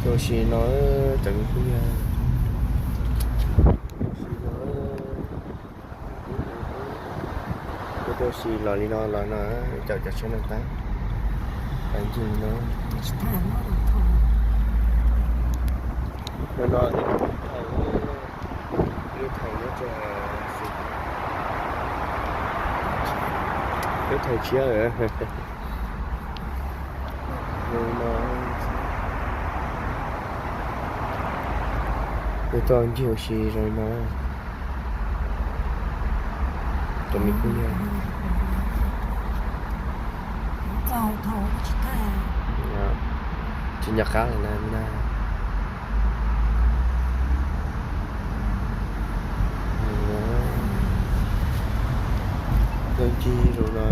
Tuaj si no, cov me phooj ywg, tuaj si los li no los no, cov cov tsheb no tab, tab ncig no, no, no, ib thaiv nyob rau, ib thaiv tshiab lawm. Zoo no, peb tuaj ncig ua si zoo no, cov me phooj ywg, tsis nco qab lawm na. Tuaj ncig zoo no.